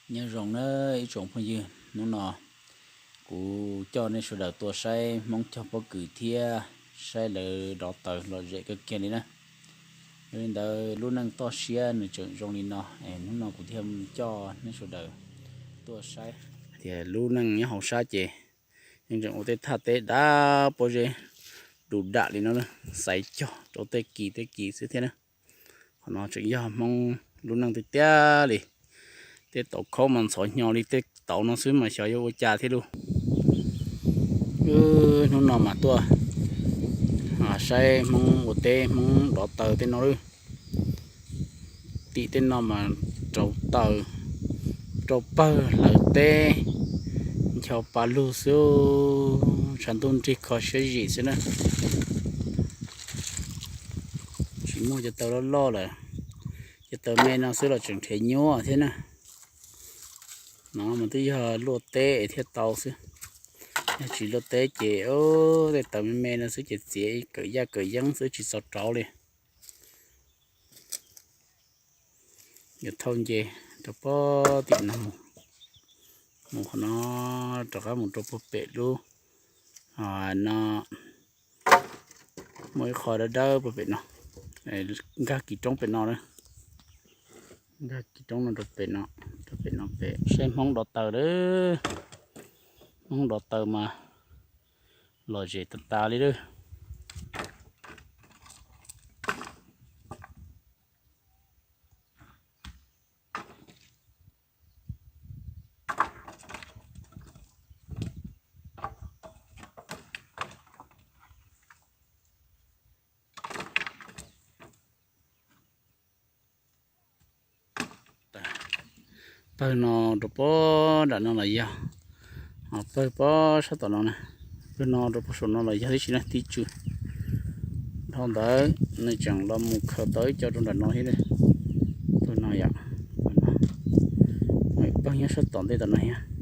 Nyob zoo na ib tsoom phooj ywg, hnub no kuv coj nej sawv daws tuaj saib Hmoob cog pob kws thiab saib lawv dov taws lom zem kawg kiag li na. Yog li ntawd lub neej toj siab nws tseem zoo li no, hnub no kuv thiaj coj nej sawv daws tuaj saib tias lub neej nyob hauv sab ces yeej tseem ua tej thaj teb dav pob zeb du dam li no, xaiv cog rau tej kis tej kis xwb thiab na. Qhov no tseem yog Hmoob lub neej tiag tiag li. Tej tauv khaub mas ntxhov hnyo li tej tauv no xwb mas xyov yuav ua cas thiab lauj. Hnub no mas tuaj saib Hmoob ua teb, Hmoob dov taws tej no lawm. Tim tej no mas rau taws, rau pawg hlawv teb, ncho pa lug xwb, tshav ntuj nrig kho siab zim xwb na. Tsis muaj cov taws loj loj lawm, cov taws me no xwb los tseem nrhiav nyuaj thiab na. No mas twb yog luaj teb es thiaj tau xwb, yog tsis luaj teb ces tej taws me me no xwb ces txiav kawm yaj kawm yeeb xwb tsis txaus rauv li. Yuav thauj nce rau pob tim no mus, mus qhov no rov qab mus rau puag pem lub no. Muaj ib qho dawb dawb puag pem no, nkag kis roob pem no na. Nkag kis roob no rau pem no, rau pem no pem saib Hmoob dov taws lawm. Hmoob dov taws mas lom zem tas tas li lawm. Pawg no rau pob nram no los yog, pawg pob sab tom no na, pawg no rau pob saum no los yog tib si na tib tsw. Dhau ntawd nws tseem los mus khaws tau ib co rau nram no thiab. Pawg no yom, pawg nyob sab tom ntej tom no thiab.